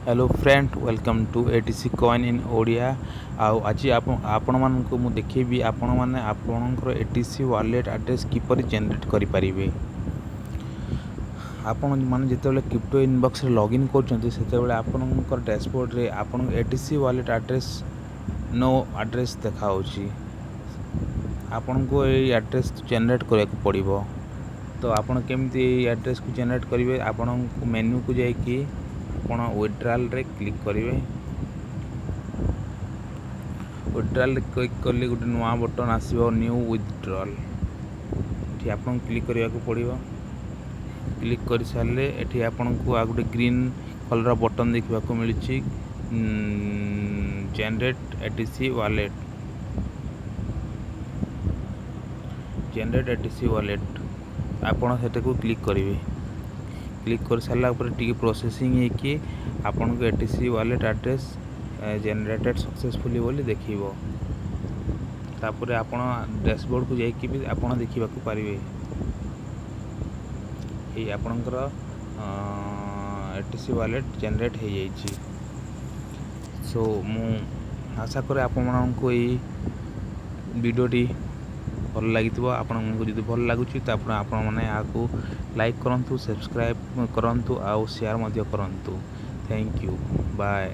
Hello friend, welcome to ATC Coin in Odia. ଆଉ ଆଜି ଆପଣମାନଙ୍କୁ ମୁଁ ଦେଖେଇବି, ଆପଣମାନେ ଆପଣଙ୍କର ଏଟିସି ୱାଲେଟ୍ ଆଡ୍ରେସ୍ କିପରି ଜେନେରେଟ୍ କରିପାରିବେ। ଆପଣମାନେ ଯେତେବେଳେ କ୍ରିପ୍ଟୋ ଇନବକ୍ସରେ ଲଗ୍ଇନ୍ କରୁଛନ୍ତି, ସେତେବେଳେ ଆପଣଙ୍କର ଡ୍ୟାସବୋର୍ଡ଼ରେ ଆପଣଙ୍କ ATC wallet address, no address ଦେଖାହେଉଛି। ଆପଣଙ୍କୁ ଏଇ ଆଡ୍ରେସ୍ ଜେନେରେଟ୍ କରିବାକୁ ପଡ଼ିବ। ତ ଆପଣ କେମିତି ଏଇ ଆଡ୍ରେସ୍କୁ ଜେନେରେଟ୍ କରିବେ? ଆପଣଙ୍କୁ ମେନ୍ୟୁକୁ ଯାଇକି ଆପଣ ୱିଡ୍ରାଲରେ କ୍ଲିକ୍ କରିବେ। ୱିଡ୍ରାଲରେ କ୍ଲିକ୍ କଲେ ଗୋଟେ ନୂଆ ବଟନ୍ ଆସିବ, ନ୍ୟୁ ୱିଡ୍ରଲ୍। ଏଠି ଆପଣଙ୍କୁ କ୍ଲିକ୍ କରିବାକୁ ପଡ଼ିବ। କ୍ଲିକ୍ କରିସାରିଲେ ଏଠି ଆପଣଙ୍କୁ ଆଉ ଗୋଟେ ଗ୍ରୀନ୍ କଲର୍ ବଟନ୍ ଦେଖିବାକୁ ମିଳୁଛି, generate ATC wallet. Generate ATC wallet, ଆପଣ ସେଟାକୁ କ୍ଲିକ୍ କରିବେ। କ୍ଲିକ୍ କରିସାରିଲା ପରେ ଟିକେ ପ୍ରୋସେସିଂ ହେଇକି ଆପଣଙ୍କୁ ATC wallet address generated successfully ବୋଲି ଦେଖିବ। ତାପରେ ଆପଣ ଡ୍ୟାସବୋର୍ଡ଼କୁ ଯାଇକି ବି ଆପଣ ଦେଖିବାକୁ ପାରିବେ, ଏଇ ଆପଣଙ୍କର ଏଟିସି ୱାଲେଟ୍ ଜେନେରେଟ୍ ହେଇଯାଇଛି। ସୋ ମୁଁ ଆଶା କରେ ଆପଣମାନଙ୍କୁ ଏଇ ଭିଡ଼ିଓଟି ଭଲ ଲାଗିଥିବ। ଆପଣଙ୍କୁ ଯଦି ଭଲ ଲାଗୁଛି, ତ ଆପଣମାନେ ଏହାକୁ ଲାଇକ୍ କରନ୍ତୁ, ସବସ୍କ୍ରାଇବ୍ କରନ୍ତୁ ଆଉ ସେୟାର ମଧ୍ୟ କରନ୍ତୁ। Thank you, bye.